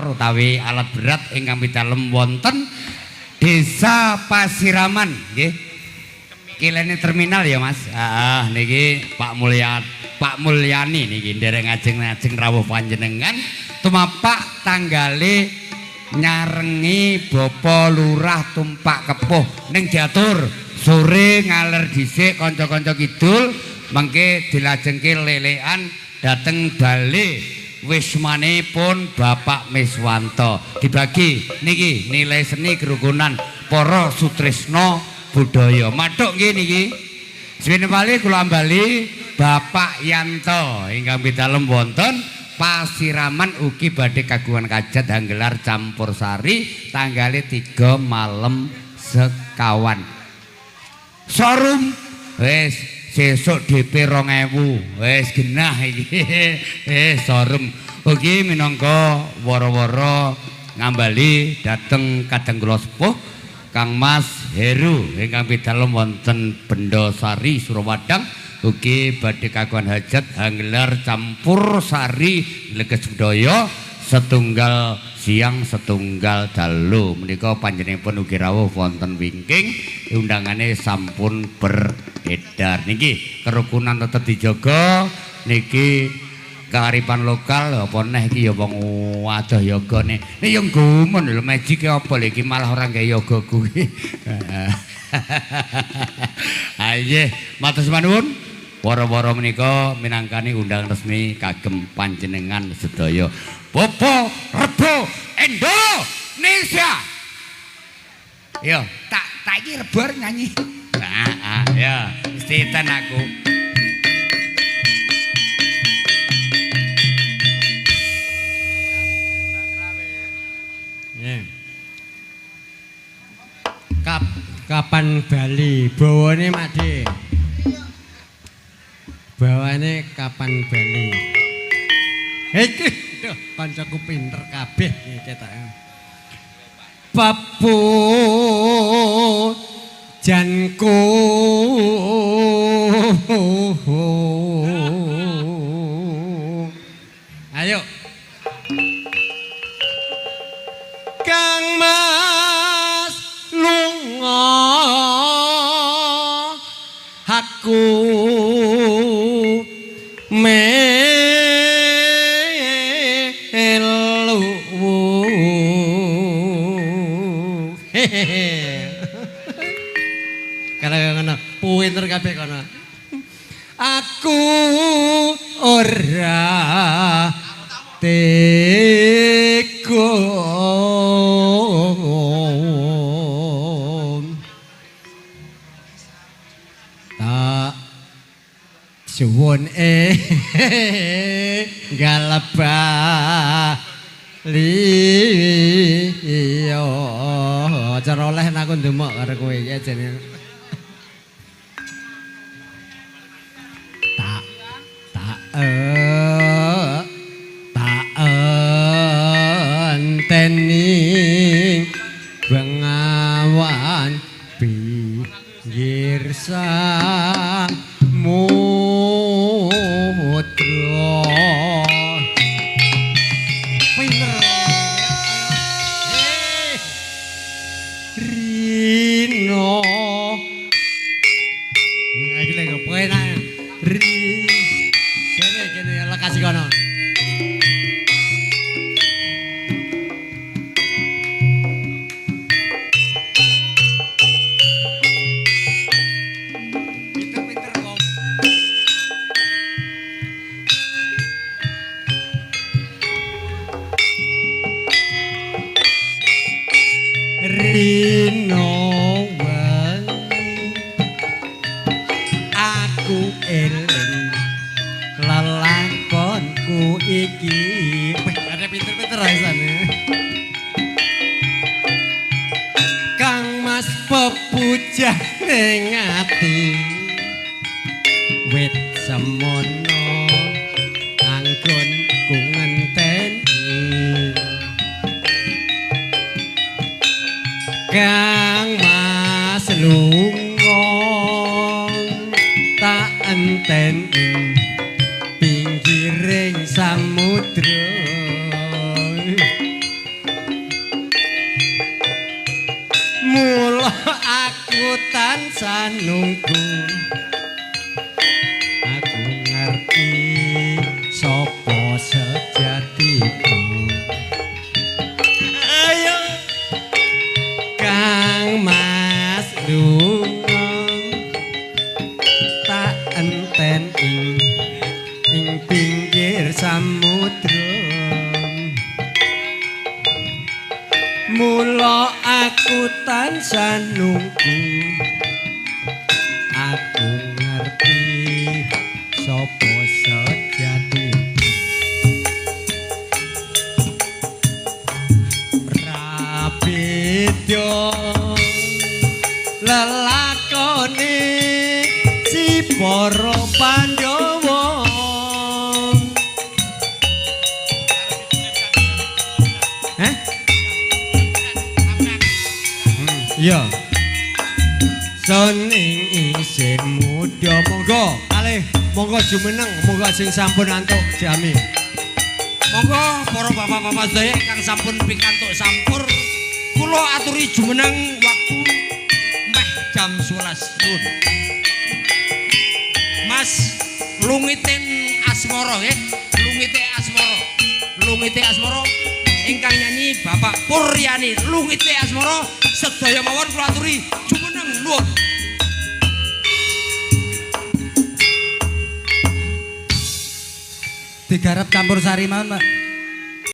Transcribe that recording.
traktor utawi alat berat ingkang pidalem wonten Desa Pasiraman nggih. Kilene terminal ya Mas. Heeh, niki Pak Mulya, Pak Mulyani niki nderek ngajeng-ngajeng rawuh panjenengan tumapak tanggale nyarengi Bapak Lurah Tumpak Kepuh ning diatur sore ngaler dhisik kanca-kanca kidul mengke dilajengke lelekan dhateng bale wismanipun Bapak Miswanto. Dibagi niki nilai seni kerukunan para sutresna budaya. Mathuk nggih niki. Swene malih kula ambali Bapak Yanto ingkang pidalem wonten Pasiraman ugi badhe kagungan kajat hanggelar campur sari tanggale 3 malam sekawan. Showroom wis sesuk DP 2000 wis genah iki. Showroom ugi minangka wara-wara ngambali dhateng kadang kula sepuh Kang Mas Heru ingkang pidalem wonten Bendosari Surawadang ugi badhe kagungan hajat hanggelar campur sari leges budaya setunggal siang setunggal dalu menika panjenenganipun ugi rawuh wonten wingking undangane sampun beredar. Niki kerukunan tetep dijaga, niki kearifan lokal apa neh iki ya wong adoh yogane. Nek ya gumun lho magic apa lho iki malah ora gawe yoga kuwi. Ayo matur nuwun. Wara-wara menika minangkani undangan resmi kagem panjenengan sedaya. Bapak Rebo Indonesia. Yo, tak tak iki rebo nyanyi. Nah, ya, mesti ten aku. Kapan bali? Bawane Makde. Bawane kapan bali? Iki duh kancaku pinter kabeh iki ketoke. Papu janku. Ayo. Kang Mas lunga aku melu. Kalau ngono pinter kabeh kono. Aku ora tega tak suwun galebali iya cara oleh aku ndemok karo kowe iki jane tak tak tak enteni bengawan pinggir samudra. Pinter. Rino. Iki lho penak. Ri. Kene kene lokasi kono. Pinter-pinter wong. Rino wengi aku eling lelakonku iki. Wih, ada pinter-pinter rasane. Kang Mas pepujane ati wit semono anggonku ngenteni. Kang Mas lunga tak enteni pinggiring samudra. tansah nunggu. Aku ngerti sapa sejatiku. Ayo Kang Mas lunga tak enten ing ing pinggir samudra. Mula aku tansah nunggu. Aku ngerti sapa sejatiku. Ra beda lelakone si para Pandhawa. Hah? Iya. Soning isih muda monggo kalih monggo jumeneng monggo sing sampun antuk jami. Monggo para bapak-bapak sedaya ingkang sampun pikantuk sampur kula aturi jumeneng waktu meh jam 11 suwun. Mas Lungitin Asmara nggih, Lungite Asmara. Lungite Asmara ingkang nyanyi Bapak Puryani. Lungite Asmara sedaya mawon kula aturi jumeneng nuwun. Digarap campur sari mawon, Pak.